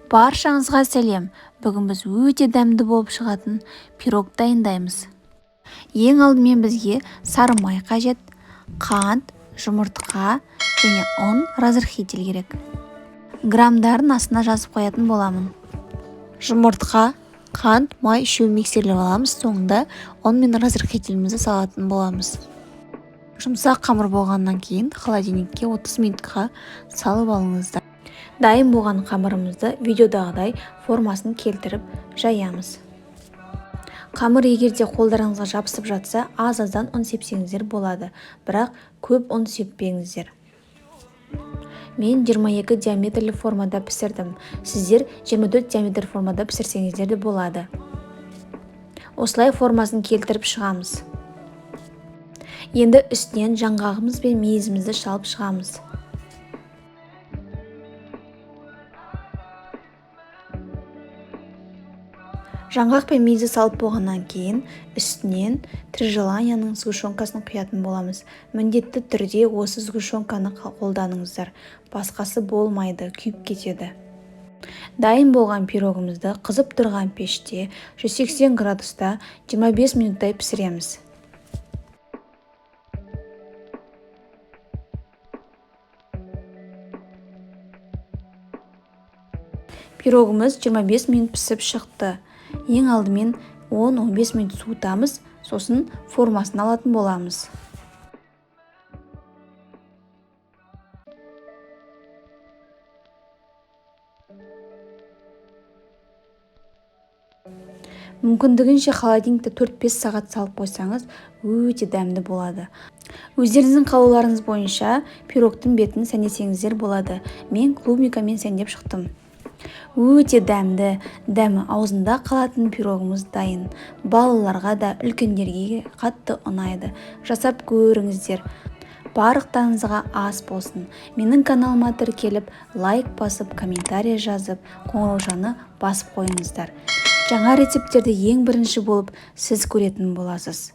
Баршаңызға сәлем! Бүгін біз өте дәмді болып шығатын пирог дайындаймыз. Ең алдымен бізге сары май қажет, қант, жұмыртқа және ұн, разрыхлитель керек. Грамдарын астына жазып қоятын боламын. Жұмыртқа, қант, май үшеуін миксерлеп аламыз, соңында ұн мен разрыхлителімізді салатын боламыз. Жұмсақ қамыр болғаннан кейін холодильникке 30 минутқа салып алыңыздар. Дайын болған қамырымызды видеодағыдай формасын келтіріп жаямыз. Қамыр егер де қолдарыңызға жабысып жатса, аз-аздан ұн сепсеңіздер болады, бірақ көп ұн сеппеңіздер. Мен 22 диаметрлі формада пісірдім. Сіздер 24 диаметр формада пісірсеңіздер де болады. Осылай формасын келтіріп шығамыз. Енді үстінен жаңғағымыз бен мейізімізді шалып шығамыз. Жаңғақ пен мейізді салып болғаннан кейін үстінен Три желанияның сгущенкасын құятын боламыз. Міндетті түрде осы сгущенканы қолданыңыздар. Басқасы болмайды, күйіп кетеді. Дайын болған пирогымызды қызып тұрған пеште 180 градуста 25 минуттай пісіреміз. Пирогымыз 25 минут пісіп шықты. Ең алдымен 10-15 минут суытамыз, сосын формасын алатын боламыз. Мүмкіндігінше холодильникте 4-5 сағат салып қойсаңыз, өте дәмді болады. Өздеріңіздің қалауларыңыз бойынша пирогтың бетін сәндесеңіздер болады. Мен клубникамен сәндеп шықтым. Өте дәмді, дәмі аузында қалатын пирогымыз дайын. Балаларға да, үлкендерге қатты ұнайды. Жасап көріңіздер. Барлықтарыңызға ас болсын. Менің каналыма тіркеліп, лайк басып, комментарий жазып, қоңыраушаны басып қойыңыздар. Жаңа рецепттерді ең бірінші болып сіз көретін боласыз.